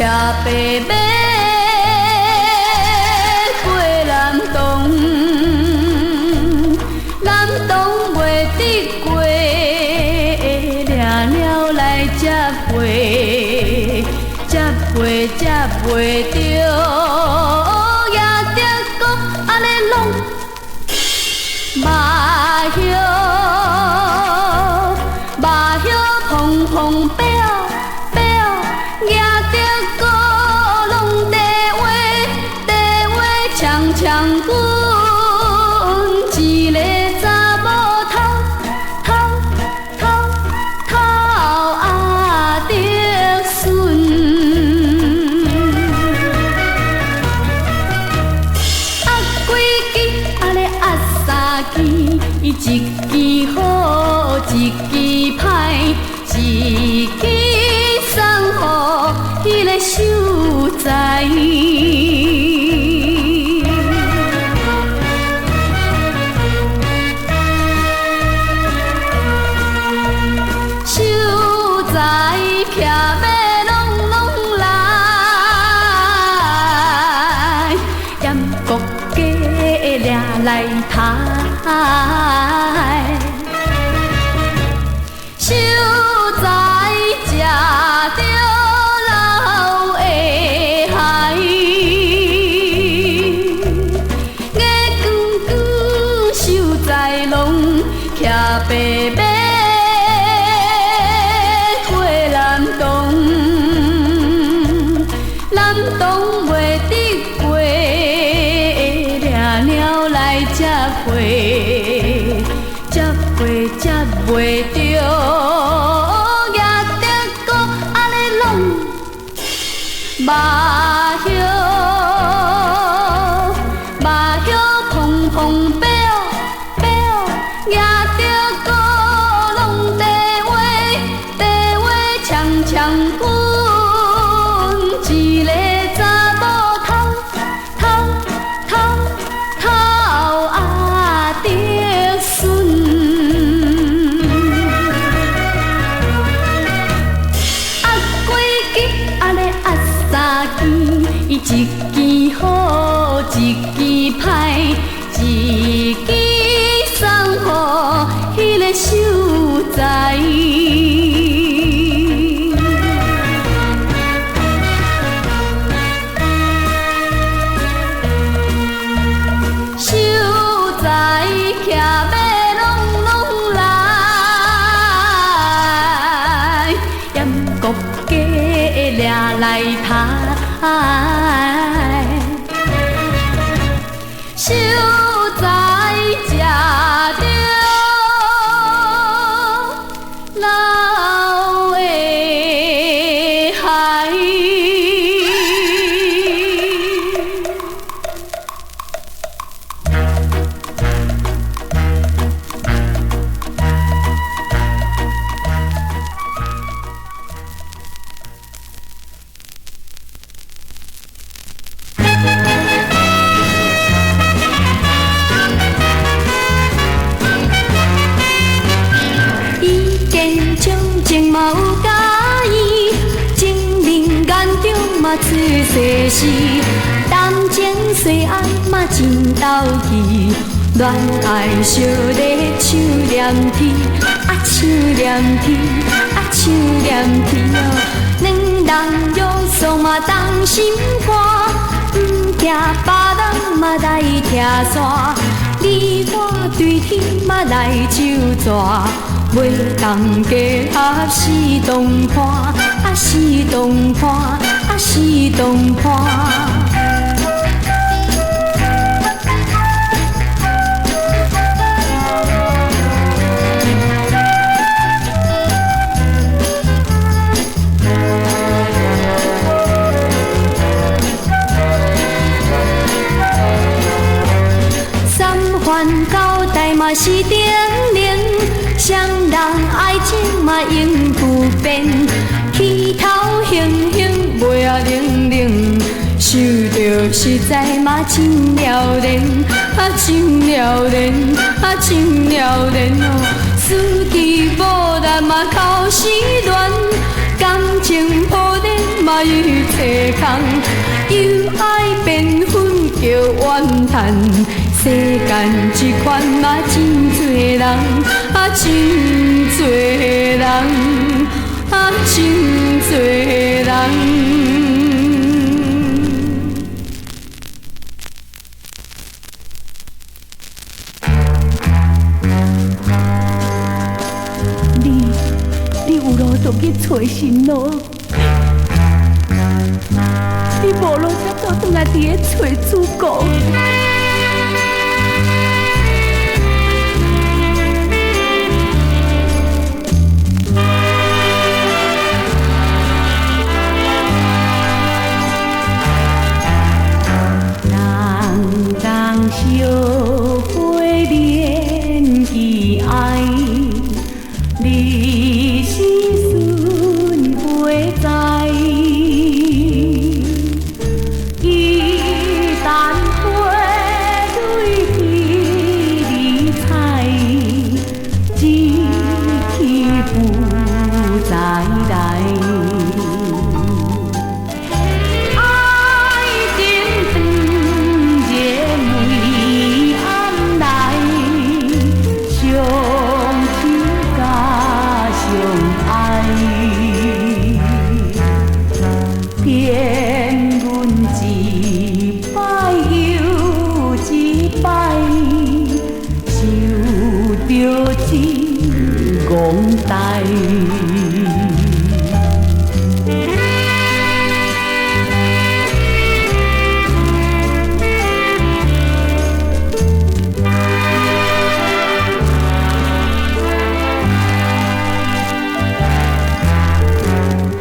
騎白馬過南投，南投袂得過，掠鳥來接貨，接貨接袂著，也得閣按呢弄肉葉，肉葉蓬蓬表表，举著鼓攏地話地話鏘鏘滾，一个查某偷偷偷偷阿德孙。压几支，按呢压三支，伊一支好，一支歹，一支送予彼个秀才。秀才骑马拢拢来，盐国家掠来抬。秀才食著老的海，眼光光秀才拢骑白马过南投，南投袂得过，掠鸟来接货，接货接袂著，也得阁按呢弄肉叶，肉叶蓬蓬表表，举著鼓攏地话地话鏘鏘滚，一个查某偷偷偷偷阿德孙。压几支，按呢压三支，伊一支好，一支歹，一支送予彼个秀才。秀才骑马拢拢来，盐国家掠来抬。秀才食著老的海。意见将情嘛有佳意，情人眼中嘛出世事，谈情说爱嘛真投机，恋爱烧咧手黏铁，啊手黏铁，啊手黏铁哦，两人约束嘛同心肝，毋惊别人嘛来拆散，你我对天嘛来咒诅。袂当结合死同伴，啊死同伴，啊死同伴。三番交代嘛是叮嚀，双人爱情嘛永不变，气头雄雄袂啊冷冷，受著实在嘛真了然，啊真了然，啊真了然哦。司机无力嘛口舌乱，感情破裂嘛一切空，又愛變粉叫怨嘆。世間這款嘛真濟人，啊真濟人，啊真濟人。你有路就去揣新路，你無路才倒轉來佇咧揣主公。人人相陪免期愛，你是孙花知。伊等花蕊去你采，一去不再來。愛情斷熱梅暗來，相親甲相愛。騙阮一擺又一擺，想著真戆呆。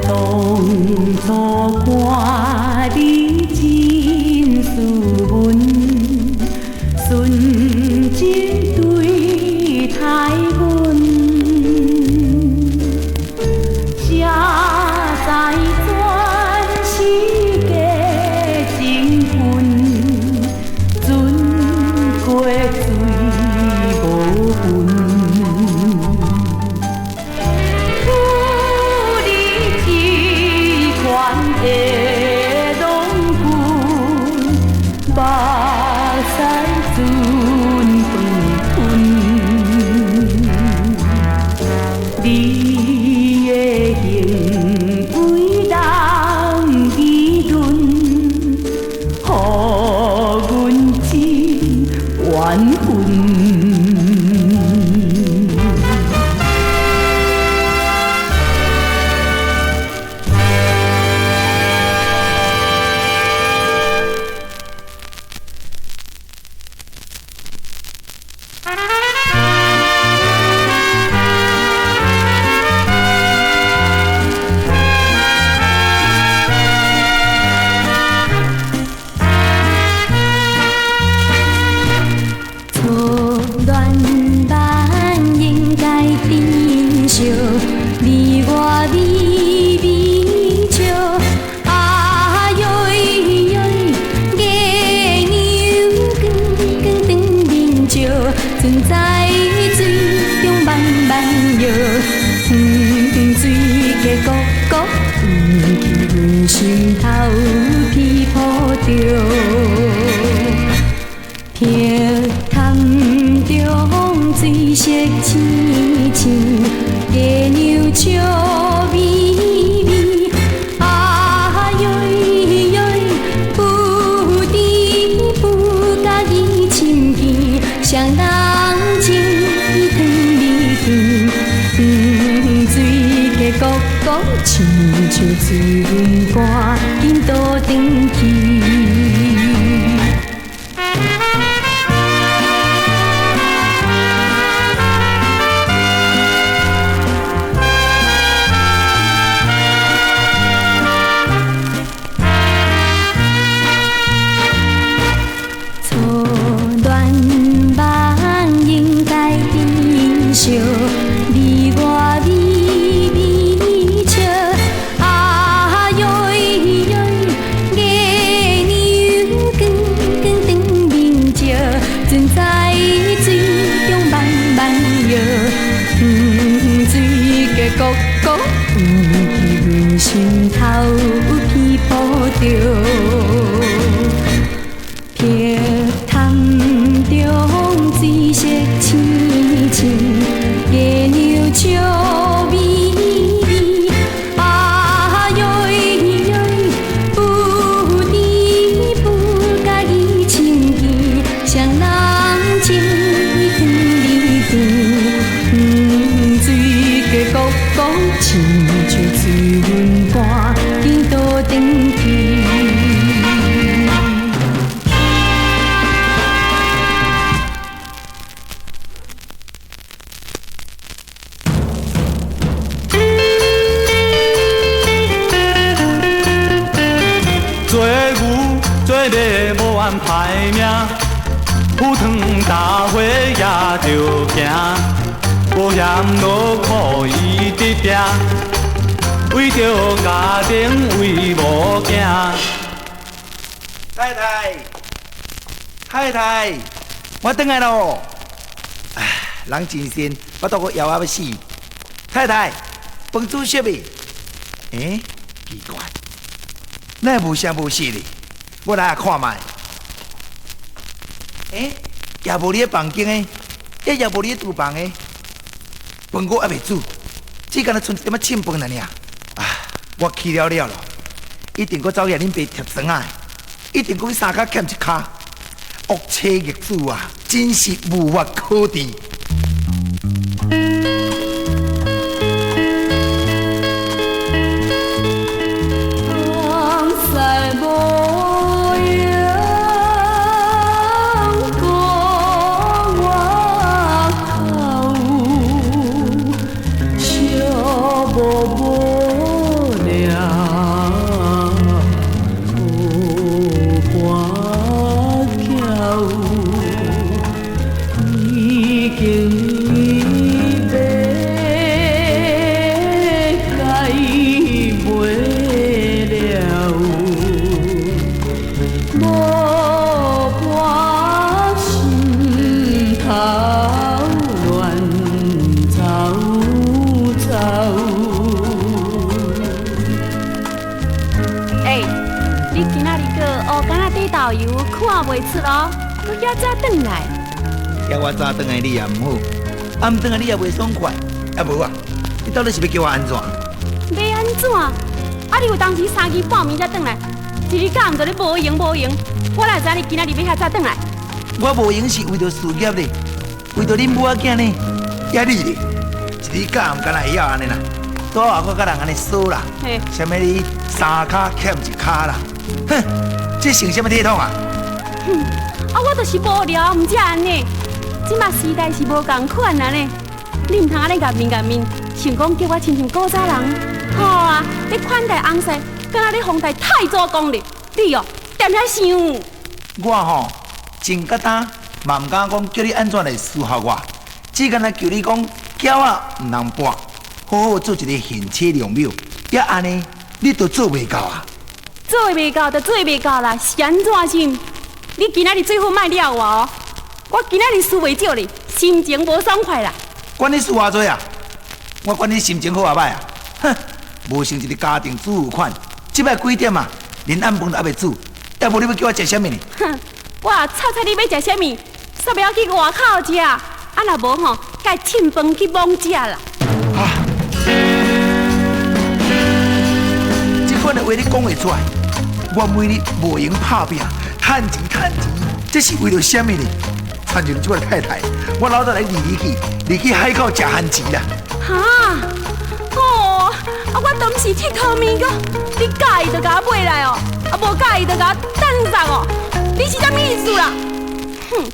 當初看你真斯文，純真對待阮，才知全是假情分，船過水無痕。有你這款的郎君，目屎阵饭吞。你的行為人議論，予阮真怨恨。初戀夢應該珍惜，你我微微笑。啊喲喲，月娘光光當面照，船在水中慢慢搖，遠水溪汩汩，引起阮心頭皮抱著。碧潭中水色深深，月娘笑眯眯。啊喲喲，不知不觉已深更，誰人情意糖味甜？水溪汩汩，親像催阮趕緊倒轉去。初戀夢應該珍惜，你我微微笑。啊喲喲，著。碧潭中水色深深，月娘笑眯眯。啊喲喲，不知不觉已亲近，双人情意藏离甜，水过国国，亲像水云伴，紧倒转去。做牛做马无安排命，赴汤蹈火也著行，无嫌劳苦伊直拼，为著家庭为某囝。太太，太太，我转来咯。唉，人真善，腹肚阁枵啊欲死。太太，饭煮熟未？欸，奇怪，哪会无声无息哩？我来看觅。欸，也无你的房间的，也无你的厨房的，饭阁犹未煮，只干焦賰一点仔凊饭尔尔。啊，我气了了咯，一定阁走去恁爸贴床仔的，一定阁去三跤欠一跤，恶妻逆子啊，真是无法可治。人世无用讲我口，寂寞无聊有伴桥，已经欲共伊卖了，无伴心头乱糟糟。欸，你今仔日阁乌竿仔底豆油看袂出哦，阁遐早转来。叫我早转来你也毋好，暗转来你也袂爽快，啊无啊？你到底是欲叫我按怎？欲按怎？啊，你有当时三更半暝才转来，一日到暗就咧无闲无闲，我哪会知你今仔日欲遐早转来？我无闲是为著事业咧，为著恁母仔囝呢。呀你咧，一日到暗敢若会晓按呢啦，拄仔阁佮人按呢说啦，啥物你三跤欠一跤啦，哼，这成啥物体统啊？哼，啊我就是无聊，毋才按呢。这马时代是无仝款啊呢，你毋通按呢颜面颜面，想讲叫我亲像古早人。好啊，你款待翁婿，敢若咧奉待太祖公咧，你哦，踮遐想。我吼，真简单，嘛毋敢讲叫你按怎来伺候我，只干焦求你讲，娇仔毋通跋，好好做一个贤妻良母，也按呢，你都做袂到啊！做袂到就做袂到啦，是按怎想？你今仔日最好莫掠我哦，我今仔日输袂少你，心情无爽快啦。管你输偌济啊，我管你心情好抑䆀啊！哼，无成一个家庭主妇款，这摆几点啊？连暗饭都犹未煮，抑无你欲叫我食啥物呢？哼，我也猜猜你欲食啥物，煞欲去外口食，啊若无吼，共凊饭去罔食啦。啊！这款的话你讲会出来？我每日无闲拍拼，趁钱趁钱，这是为了啥物呢？亲像这款太太，我老早来离你去，离去海口食番薯啦。哈！哦，啊，我当时𨑨迌物个，你佮意就共我买来哦，啊无佮意就共我等送哦，你是啥物意思啦？哼，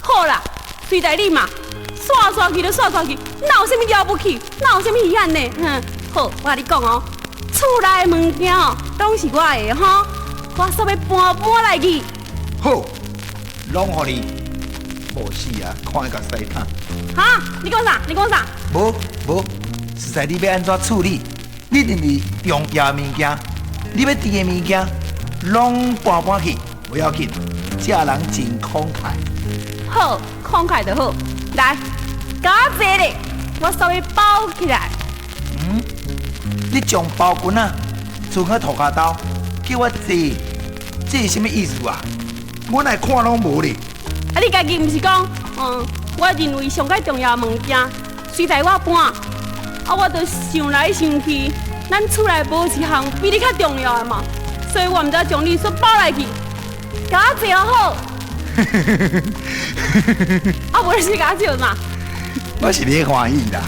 好啦，随在你嘛，煞煞去就煞煞去，哪有啥物了不起，哪有啥物稀罕呢？哼，好，我共你讲哦，厝内的物件哦，拢是我的吼，我煞欲搬搬来去。好，拢予你，无死啊，看伊共使打。哈？你讲啥？你讲啥？无无，实在你欲按怎处理？你认为重要的物件，你欲挃的物件，拢搬搬去，无要紧，这人真慷慨。好，慷慨就好。来，共我坐咧，我稍微包起来。嗯，你将包裙仔，賰去涂跤兜，叫我坐，這是啥物意思啊？我哪會看攏無咧？啊，你家己毋是講，我認為上蓋重要的物件，隨在我搬，啊，我就想來想去，咱厝內無一項比你較重要的嘛，所以我毋知將你煞包來去，共我坐好。啊，無你是共我笑嘛？我是咧歡喜啦。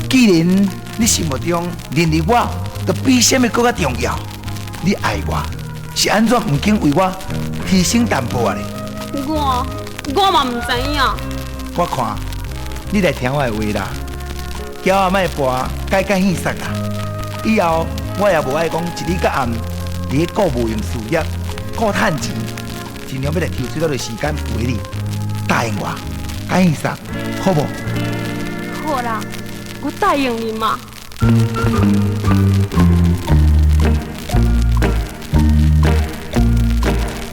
既然你心目中認為我，就比啥物閣較重要，你愛我是按怎毋肯為我犧牲淡薄仔咧？我嘛毋知影。我看你來聽我的話啦，橋仔莫跋，改改戲殺啦。以後我也無愛講一日到暗佇咧顧無用事業，顧趁錢，盡量欲來抽出多的時間陪你。答應我，改戲殺，好無？好啦，我答應你嘛。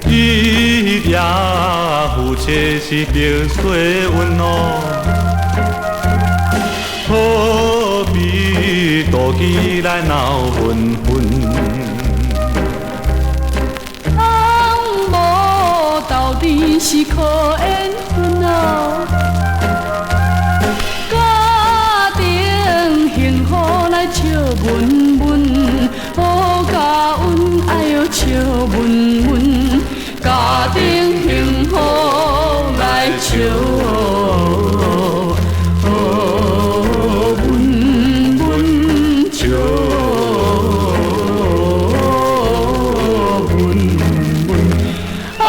一夜夫妻是白水温哦，何必妒忌來鬧紛紛？翁某鬥陣是靠緣分哦，家庭幸福來笑悶悶，哦，甲阮愛笑悶悶，家庭幸福來笑悶悶笑悶悶，哎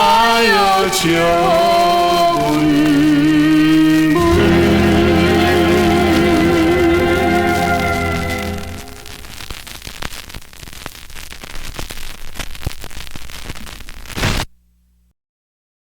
喲笑。